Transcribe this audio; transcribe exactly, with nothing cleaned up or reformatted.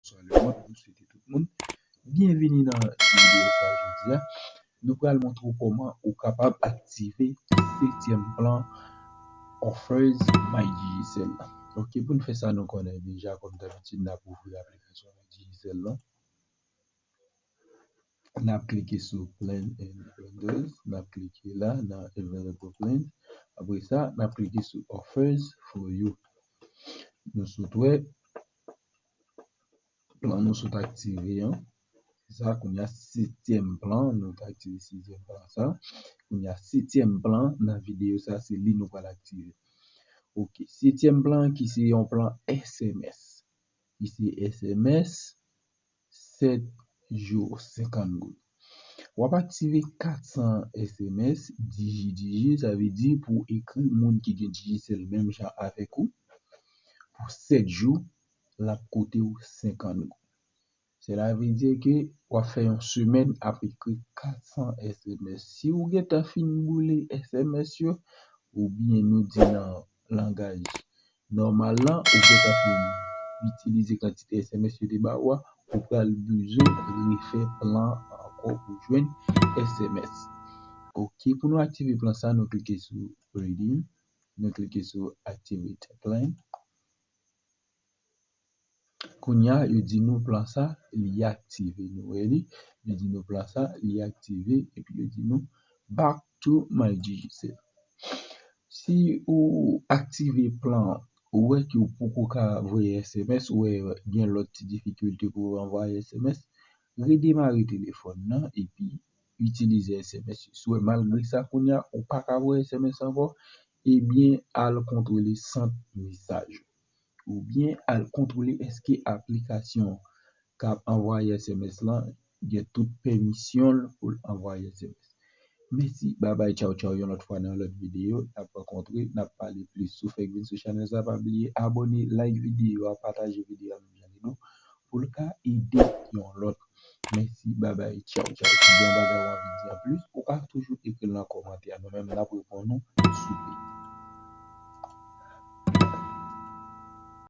Bonsoir le monde, nou swete tout moun byenvini nan videyo sa jodi a. Nou pral montre w kòman ou kapab aktive setyèm plan Offers My Digicel la. Ok, pou n fè sa, nou konnen deja, kòm dabitid, n ap ouvri aplikasyon My Digicel la. N ap klike sou Plan and Bundles. N ap klike la nan Available Plans. Apre sa, n ap klike sou Offers for You. Nou sot wè plan nou sot aktive an. Se sa, kounye a setyèm plan, nou t aktive sizyèm plan sa. Kounye a setyèm plan nan videyo sa, se li nou pral aktive. Ok, setyèm plan ki se yon plan S M S. Ki se S M S, sèt jou, senkant goud. W ap aktive kat san S M S, digi, digi, sa vle di pou ekri moun ki gen Digicel menm jan avèk ou, pou sèt jou, l ap koute w senkant goud. Sela vle di ke w ap fè yon semèn ap ekri kat san S M S. Si w gentan fin boule S M S yo, oubyen nou di nan langaj nòmal lan, ou gentan fin itilize kantite S M S yo te ba ou a, ou pral bezwen refè plan an ankò pou jwenn S M S. Ok, pou nou aktive plan sa, nou klike sou Redeem, nou klike sou Activate Plan. Kounye a, yo di nou plan sa, li aktive. Nou wè li, yo di nou plan sa, li aktive, epi yo di nou Back to My Digicel. Si ou aktive plan an, ou wè ke ou poko ka voye S M S, ou wè gen lòt ti difikilte pou anvoye S M S, redemare telefòn nan epi itilize S M S. Si w wè malgre sa kounye a ou pa ka voye S M S ankò, ebyen al kontwole sant mesaj ou, oubyen al kontwole èske aplikasyon k ap anvoye S M S lan gen tout pèmisyon l pou l anvoye S M S. Mèsi, babay, tchaw, tchaw, yon lòt fwa nan yon lòt videyo, n ap rankontre, n ap pale plis. Si w fèk vin sou chanèl sa, pa bliye abòne, like videyo a, pataje videyo a menm jan li nou, pou l ka ede yon lòt. Mèsi, babay, tchaw, tchaw. Si gen yon bagay w anvi di anplis, ou ka toujou ekri l nan kòmantè a. Nou menm, n ap reponn ou sou pye.